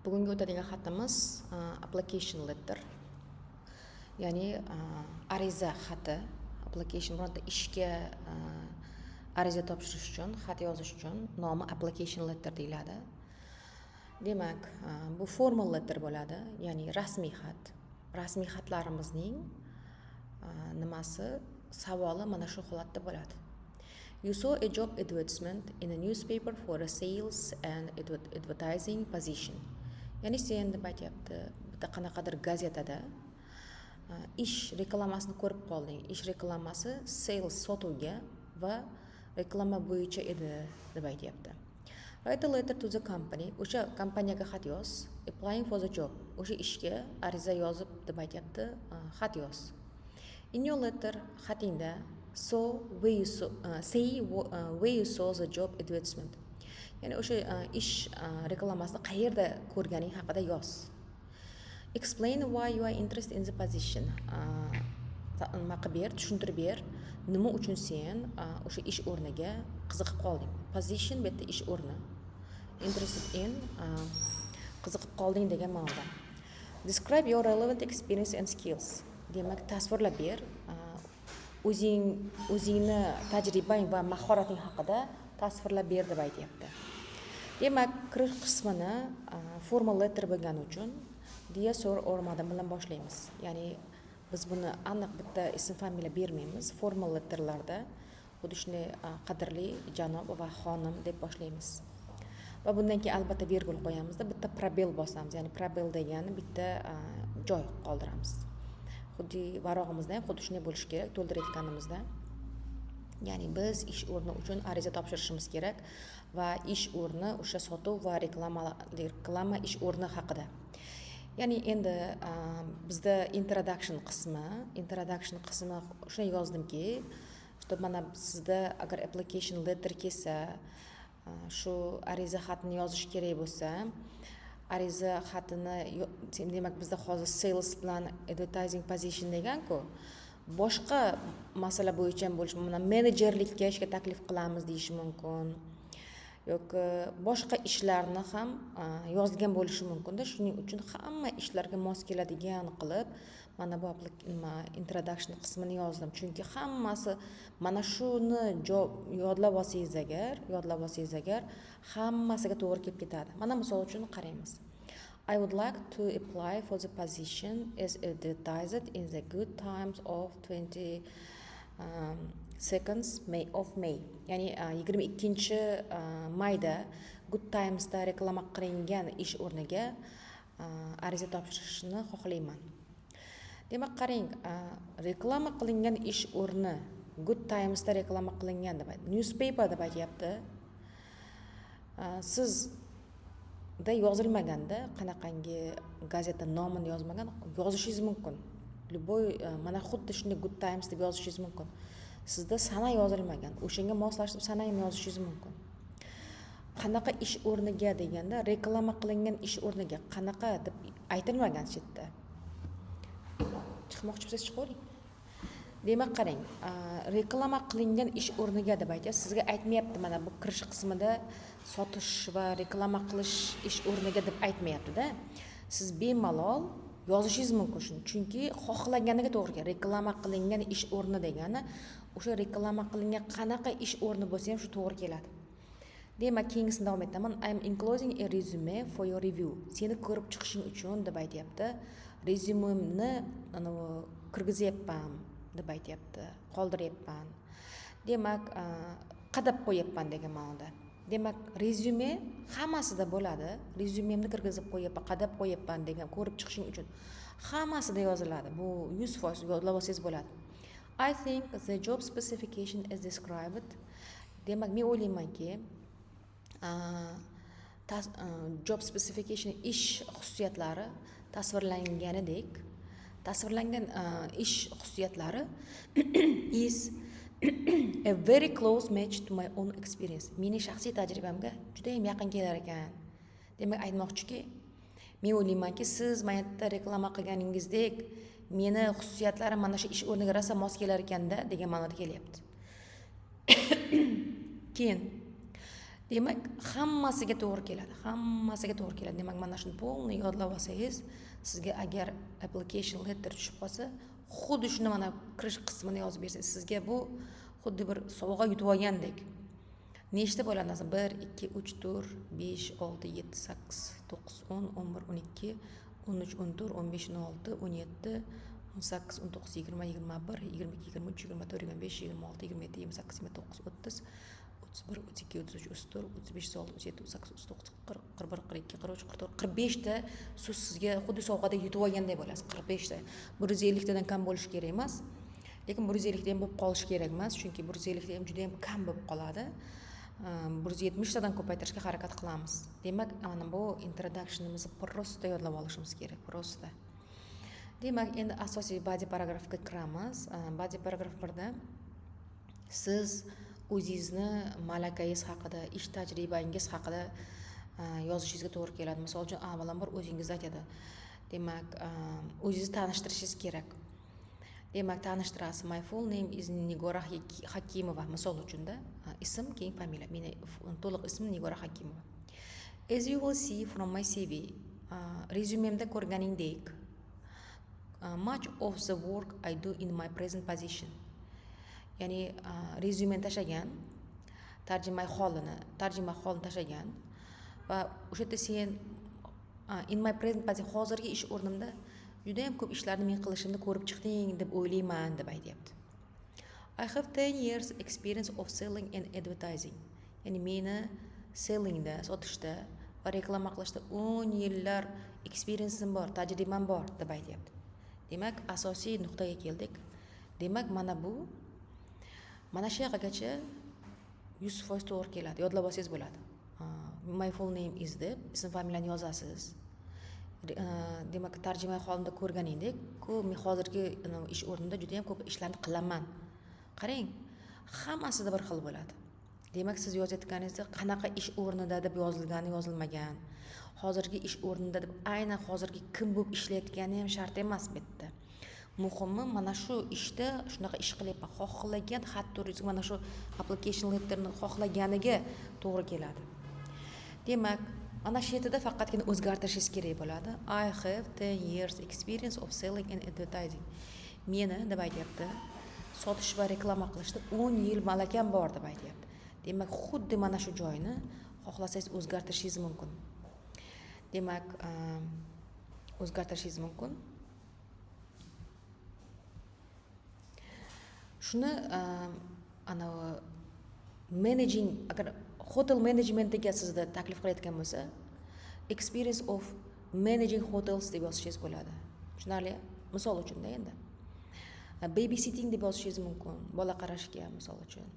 Bugungi o'tadigan xatimiz application letter, ya'ni ariza xati. Application, bironta ishga ariza topshirish uchun xat yozish uchun nomi application letter deyiladi. Demak, bu formal letter bo'ladi, ya'ni rasmiy xat. Rasmiy xatlarimizning nimasi, savoli mana shu holatda bo'ladi: You saw a job advertisement in a newspaper for a sales and advertising position. Ya'ni sen, deb aytyapti, bitta qanaqadir gazetada ish reklamasini ko'rib qolding. Ish reklamasi sales, sotuvga va reklama bo'yicha edi, deb aytyapti. Write a letter to the company. O'sha kompaniyaga xat yoz. Applying for the job. O'sha ishga ariza yozib, deb aytyapti, xat yoz. In your letter, xatingda, so where you saw, say where you saw the job advertisement. Ya'ni o'sha ish reklamasini qayerda ko'rganing haqida yoz. Explain why you are interested in the position. Nima qilib ber, tushuntirib ber, nima uchun sen o'sha ish o'rniga qiziqib qolding. Position bu yerda ish o'rni. Interested in, qiziqib qolding degan ma'noda. Describe your relevant experience and skills. Demak, tasvirlab ber. O'zingni tajribang va mahorating haqida tasvirlab ber, deb aytyapti. Demak, kirish qismini formal letter bo'lgani uchun "Dear Sir or Madam" bilan boshlaymiz. Ya'ni biz buni aniq bitta ism familiya bermaymiz. Formal letterlarda xuddi shunday "Qadrli janob va xonim" deb boshlaymiz. Va bundan keyin albatta vergul qo'yamizda, bitta пробел bosamiz. Ya'ni пробел degani bitta joy qoldiramiz. Xuddi varog'imizda ham xuddi shunday bo'lishi kerak to'ldirayotganimizda. Ya'ni biz ish o'rni uchun ariza topshirishimiz kerak va ish o'rni o'sha sotuv va reklama ish o'rni haqida. Ya'ni endi bizda introduction qismi shunday yozdimki, что mana sizda agar application letter kelsa, shu ariza xatini yozish kerak bo'lsa, ariza xatini, demak, bizda hozir sales bilan advertising position deganku, boshqa masala bo'yicha ham bo'lishi, mana menejerlikka ishga taklif qilamiz deyishi mumkin yoki boshqa ishlarni ham yozgan bo'lishi mumkinda. Shuning uchun hamma ishlarga mos keladigan qilib mana bu nima, introduction qismini yozdim, chunki hammasi mana shuni yodlab olsangiz agar, hammasiga to'g'ri kelib ketadi. Mana misol uchun qaraymiz: I would like to apply for the position as advertised in the Good Times of 20 seconds May of May. Ya'ni 22 mayda Good Timesda reklama qilingan ish o'rniga ariza topshirishni xohlayman. Demak, qarang, reklama qilingan ish o'rni Good Timesda reklama qilingan deb, newspaper deb aytyapti. Sizda yozilmaganda, qanaqangi gazeta nomini yozmagan, yozishingiz mumkin любой, mana xuddi shunday Good Times deb yozishingiz mumkin. Sizda sana yozilmagan, o'shanga moslashtirib sana ham yozishingiz mumkin. Qanaqa ish o'rniga deganda, reklama qilingan ish o'rniga, qanaqa deb aytilmagan shu yerda. Chiqmoqchi bo'lsangiz, chiqavering. Demak, qarang, reklama qilingan ish o'rniga deb aytyapti, sizga aytmayapti. Mana bu kirish qismida sotish va reklama qilish ish o'rniga deb aytmayaptida. Siz bemalol yozishingiz mumkin shuni, chunki xohlaganiga to'g'ri keladi. Reklama qilingan ish o'rni degani o'sha reklama qilingan qanaqa ish o'rni bo'lsa ham, shu to'g'ri keladi. Demak, keyingisini davom etaman. I am enclosing a resume for your review. Seni ko'rib chiqishing uchun, deb aytyapti, rezyumemni anavi kirgizyapman, deb aytyapti, qoldiryapman, demak, qadab qo'yyapman degan ma'noda. Demak, rezyume hammasida bo'ladi. Rezyumemni kirgizib qo'yyapman, qadab qo'yyapman degan, ko'rib chiqishing uchun hammasida yoziladi bu, 100% yodlab olsangiz bo'ladi. I think the job specification is described. Demak, men o'ylaymanki, job specification, ish xususiyatlari tasvirlanganidek, tasvirlangan ish xususiyatlari is a very close match to my own experience. Meni shaxsiy tajribamga judayam yaqin kelar ekan. Demak, aytmoqchiki, men o'ylaymanki, siz mana yerda reklama qilganingizdek meni xususiyatlarim mana shu ish o'rniga rosa mos kelar ekanda, degan ma'noda kelyapti. Keyin, Demak, hammasiga to'g'ri keladi, hammasiga to'g'ri keladi. Demak, mana shuni полный yodlab olsangiz, sizga agar application letter tushib qolsa, xuddi shuni mana kirish qismini yozib bersangiz, sizga bu xuddi bir sovg'a yutib olgandek. Nechta bo'ladi narsa? 1, 2, 3, 4, 5, 6, 7, 8, 9, 10, 11, 12, 13, 14, 15, 16, 17, 18, 19, 20, 21, 22, 23, 24, 25, 26, 27, 28, 29, 30, 31, 32, 33, 34, 35, 36, 37, 38, 39, 40, 41, 42, 43, 44, 45 ta so'z sizga xuddi sovg'adek yutib olganday bo'lasiz. 45 ta. 150 tadan kam bo'lishi kerak emas, lekin 150 ta ham bo'lib qolishi kerak emas, chunki 150 ta ham juda yam kam bo'lib qoladi. 170 tadan ko'paytirishga harakat qilamiz. Demak, mana bu introductionimizni просто yodlab olishimiz kerak, просто. Demak, endi asosiy body paragrafga kiramiz. Body paragraf 1da siz o'zingizni malakangiz haqida, ish tajribangiz haqida yozishingizga to'g'ri keladi. Misol uchun, avvalambor o'zingizni aytadi. Demak, o'zingizni tanishtirishingiz kerak. Demak, tanishtirasiz: "My full name is Nigora Hakimova", misol uchunda, ism, keyin familiya. Meni to'liq ismim Nigora Hakimova. "As you will see from my CV", rezyumemda ko'rganingdek, "much of the work I do in my present position", ya'ni rezyumeni tashlagan, tarjimai holini tashlagan va o'sha yerda sen "in my present position", hozirgi ish o'rnimda judayam ko'p ishlarni men qilishimni ko'rib chiqding deb o'ylayman, deb aytyapti. "I have 10 years experience of selling and advertising", ya'ni meni sellingda, sotishda va reklama qilishda 10 yillar experienceim bor, tajribam bor, deb aytyapti. Demak, asosiy nuqtaga keldik. Demak, mana bu, mana shu yoqagacha 100% to'g'ri keladi, yodlab olsangiz bo'ladi. "My full name is" deb ism familiyani yozasiz. Demak, tarjimai holimda ko'rganingdek, ko'p men hozirgi ish o'rnimda juda yam ko'p ishlarni qilaman. Qarang, hammasida bir xil bo'ladi. Demak, siz yozayotganingizda qanaqa ish o'rnida deb yozilgani, yozilmagan, hozirgi ish o'rnida deb aynan hozirgi kim bo'lib ishlayotgani ham shart emas. Bu yerda muhimi, mana shu ishda shunaqa ish qilyapman. Xohlagan xat turingizga, mana shu application letterni xohlaganiga to'g'ri keladi. Demak, mana shu yerda faqatgina o'zgartirishingiz kerak bo'ladi: "I have 10 years experience of selling and advertising", meni, deb aytyapti, sotish va reklama qilishda 10 yil malakam bor, deb aytyapti. Demak, xuddi mana shu joyini xohlasangiz o'zgartirishingiz mumkin. Demak, o'zgartirishingiz mumkin shuni. Anavi managing, agar hotel managementiga sizni taklif qilayotgan bo'lsa, "experience of managing hotels" deb yozishingiz bo'ladi. Tushunarli? Misol uchunda, endi babysitting deb yozishingiz mumkin, bola qarashga, misol uchun,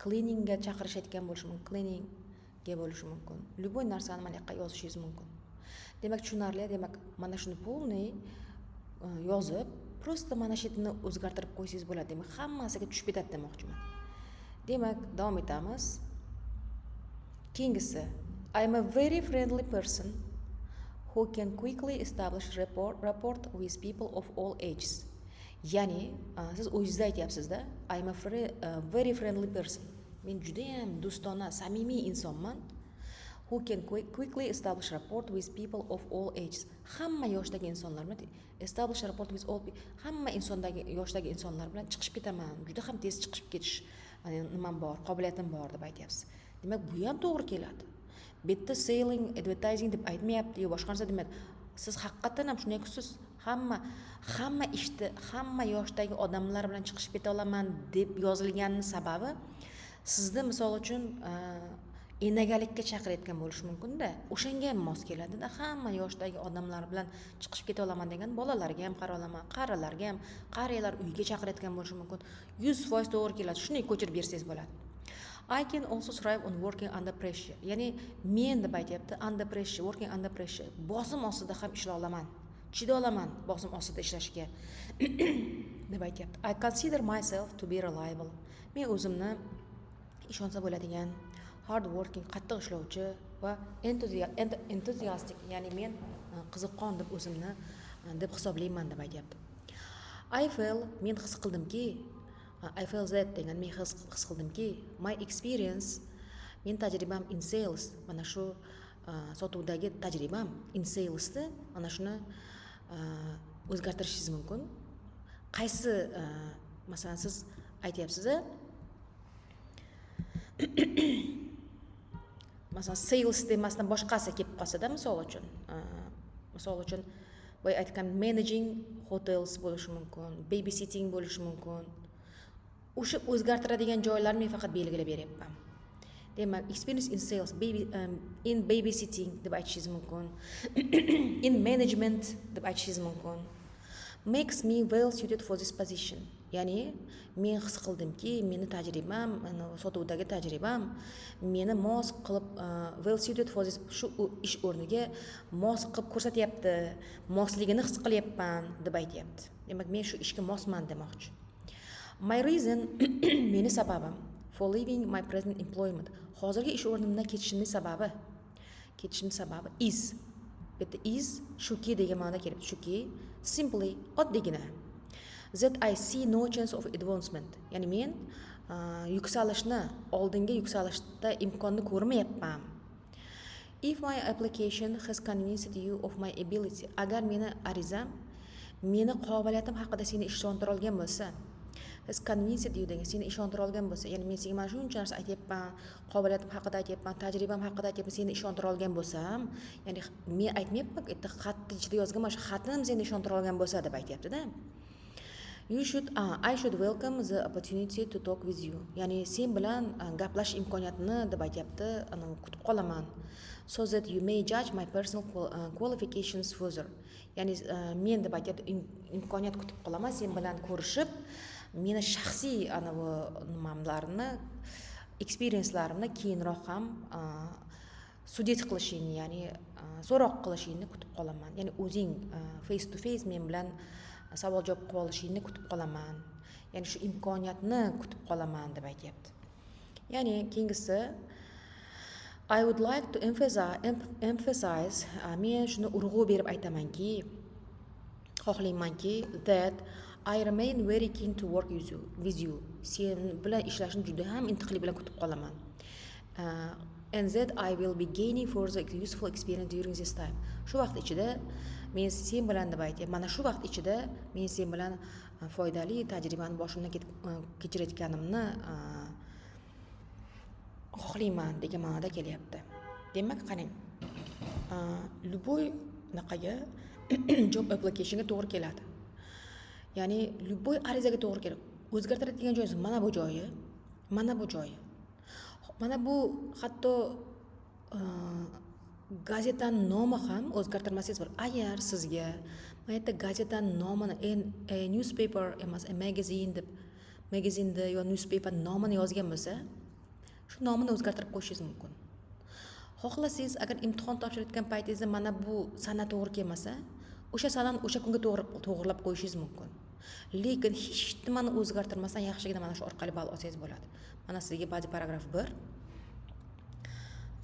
cleaningga chaqirishayotgan bo'lishi mumkin, cleaningga bo'lishi mumkin. Любой narsani mana yoqqa yozishingiz mumkin. Demak, tushunarli. Demak, mana shuni полный yozib, просто mana shu yerni o'zgartirib qo'ysangiz bo'ladi. Demak, hammasiga tushib ketadi demoqchiman. Demak, davom etamiz. Keyingisi: "I am a very friendly person who can quickly establish rapport with people of all ages", ya'ni siz o'zingizda aytyapsizda: "I am a very friendly person", men judayam do'stona, samimiy insonman, "who can quickly establish rapport with people of all ages", hamma yoshdagi insonlar bilan, "establish rapport with all", hamma insondagi yoshdagi insonlar bilan chiqishib ketaman, juda ham tez chiqishib ketish nimam bor, qobiliyatim bor, deb aytyapsiz. Demak, bu ham to'g'ri keladi. Bu yerda selling, advertising deb aytmayapti yo boshqa narsa demayapti. Siz haqiqatdan ham shunday qilsiz, hamma ishni, hamma yoshdagi odamlar bilan chiqishib keta olaman deb yozilganini sababi, sizni, misol uchun, enagalikka chaqirayotgan bo'lishi mumkinda, o'shanga ham mos keladida. Hamma yoshdagi odamlar bilan chiqishib keta olaman degan, bolalarga ham qaray olaman, qarilarga ham, qariyalar uyga chaqirayotgan bo'lishi mumkin. 100% to'g'ri keladi, shunday ko'chirib bersangiz bo'ladi. "I can also thrive on working under pressure", ya'ni men, deb aytyapti, "under pressure, working under pressure", bosim ostida ham ishlay olaman, chiday olaman bosim ostida ishlashga, deb aytyapti. "I consider myself to be reliable", men o'zimni ishonsa bo'ladigan, "hard working", qattiq ishlovchi va enthusiastic, ya'ni men qiziqqon deb o'zimni deb hisoblayman, deb aytyapti. "I feel", men his qildimki, "I feel that" degan, men his qildimki, "my experience", Meni tajribam in sales, mana shu sotuvdagi tajribam in salesni, mana shuni o'zgartirishingiz mumkin. Qaysi, masalan, siz aytyapsiz, masalan, sales demasdan boshqasi kelib qolsada, misol uchun, boya aytgan managing hotels bo'lishi mumkin, babysitting bo'lishi mumkin. O'sha o'zgartiradigan joylarni men faqat belgilab beryapman. Demak, experience in sales, baby, in babysitting deb aytishingiz mumkin, in management deb aytishingiz mumkin. Makes me well suited for this position, ya'ni men his qildimki, meni tajribam, sotuvdagi tajribam meni mos qilib, well suited for this, shu ish o'rniga mos qilib ko'rsatyapti, mosligini his qilyapman deb aytyapti. Demak, men shu ishga mosman demoqchi. My reason, meni sababim, for leaving my present employment, hozirgi ish o'rnimdan ketishimni sababi is, bu yerda is shuki degan ma'noda kelyapti, shuki, simply, oddiygina, that I see no chance of advancement, ya'ni men yuksalishni, oldinga yuksalishda imkonni ko'rmayapman. If my application has convinced you of my ability, agar meni arizam meni qobiliyatim haqida seni ishontira olgan bo'lsa. Has convinced you degan seni ishontira olgan bo'lsa, ya'ni men senga mana shuncha narsa aytyapman, qobiliyatim haqida aytyapman, tajribam haqida aytyapman, seni ishontira olgan bo'lsam, ya'ni men aytmayapman, yerda xatni ichida yozgan mana shu xatim seni ishontira olgan bo'lsa deb aytyaptida. You should I should welcome the opportunity to talk with you, ya'ni sen bilan gaplashish imkoniyatini deb aytyapti, kutib qolaman. So that you may judge my personal qualifications further, ya'ni men deb aytyapti, imkoniyat kutib qolaman sen bilan ko'rishib, meni shaxsiy anavi nimamlarni, experiencelarimni keyinroq ham судить qilishingni, ya'ni so'roq qilishingni kutib qolaman, ya'ni o'zing face to face men bilan savol javob qilib olishingni kutib qolaman, ya'ni shu imkoniyatni kutib qolaman deb aytyapti. Ya'ni keyingisi, I would like to emphasize, men shuni urg'u berib aytamanki, xohlaymanki, that I remain very keen to work with you, sen bilan ishlashni juda ham intiqlik bilan kutib qolaman, and that I will be gaining further useful experience during this time. Shu vaqt ichida men sen bilan deb aytyapman, mana shu vaqt ichida men sen bilan foydali tajribani boshimdan kechirayotganimni xohlayman degan ma'noda kelyapti. Demak, qarang, любой anaqaga, job applicationga to'g'ri keladi, ya'ni любой arizaga to'g'ri keladi. O'zgartiradigan joyingiz mana bu joyi, mana bu joyi, mana bu, hatto gazetani nomi ham o'zgartirmasangiz bo'ladi. Agar sizga mana yerda gazetani nomini a newspaper emas, a magazine deb, magazinni yo newspaper nomini yozgan bo'lsa, shu nomini o'zgartirib qo'yishingiz mumkin. Xohlasangiz, agar imtihon topshirayotgan paytingizda mana bu sana to'g'ri kelmasa, o'sha sanani o'sha kunga to'g'ri to'g'irlab qo'yishingiz mumkin. Lekin hech nimani o'zgartirmasdan yaxshigina mana shu orqali ball olsangiz bo'ladi. Mana sizga body paragraf bir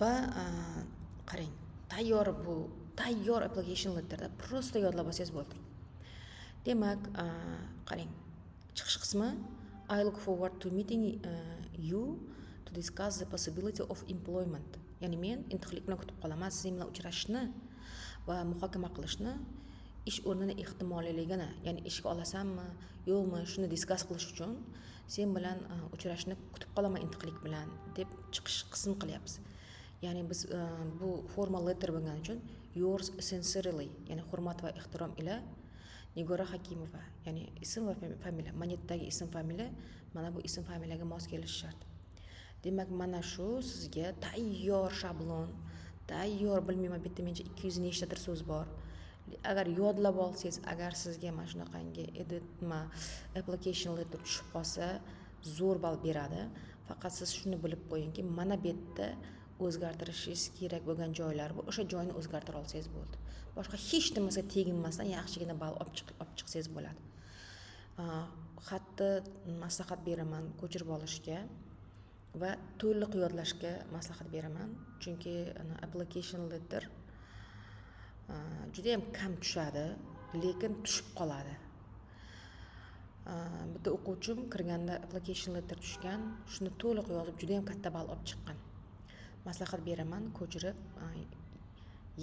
va qarang, tayyor, bu tayyor application letterda просто yodlab olsangiz bo'ldi. Demak, qarang, chiqish qismi: I look forward to meeting you to discuss the possibility of employment, ya'ni men intiqlik bilan kutib qolaman sizning bilan uchrashishni va muhokama qilishni, ish o'rnini ehtimoliyligini, ya'ni ishga olasanmi yo'qmi, shuni discuss qilish uchun sen bilan uchrashishni kutib qolaman intiqlik bilan deb chiqish qism qilyapmiz. Ya'ni biz bu formal letter bo'lgani uchun yours sincerely, ya'ni hurmat va ehtirom ila Nigora Hakimova, ya'ni ism va familiya, mana ism familiya, mana bu ism familiyaga mos kelishi shart. Demak, mana shu sizga tayyor shablon, tayyor. Bilmayman, bu yerda mencha 200 nechtadir so'z bor. Agar yodlab olsangiz, agar sizga mana shunaqangi edit nima application letter tushib qolsa, zo'r ball beradi. Faqat siz shuni bilib qo'yingki, mana bu yerda o'zgartirishingiz kerak bo'lgan joylar bor, o'sha joyni o'zgartira olsangiz bo'ldi, boshqa hech nimaga teginmasdan yaxshigina ball olib chiqsangiz bo'ladi. Xatni maslahat beraman ko'chirib olishga va to'liq yodlashga maslahat beraman, chunki application letter judayam kam tushadi, lekin tushib qoladi. Bitta o'quvchim kirganda application letter tushgan, shuni to'liq yozib, judayam katta ball olib chiqqan. Maslahat beraman ko'chirib,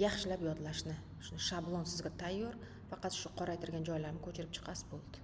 yaxshilab yodlashni. Shuni shablon sizga tayyor, faqat shu qoraytirgan joylarni ko'chirib chiqasiz, bo'ldi.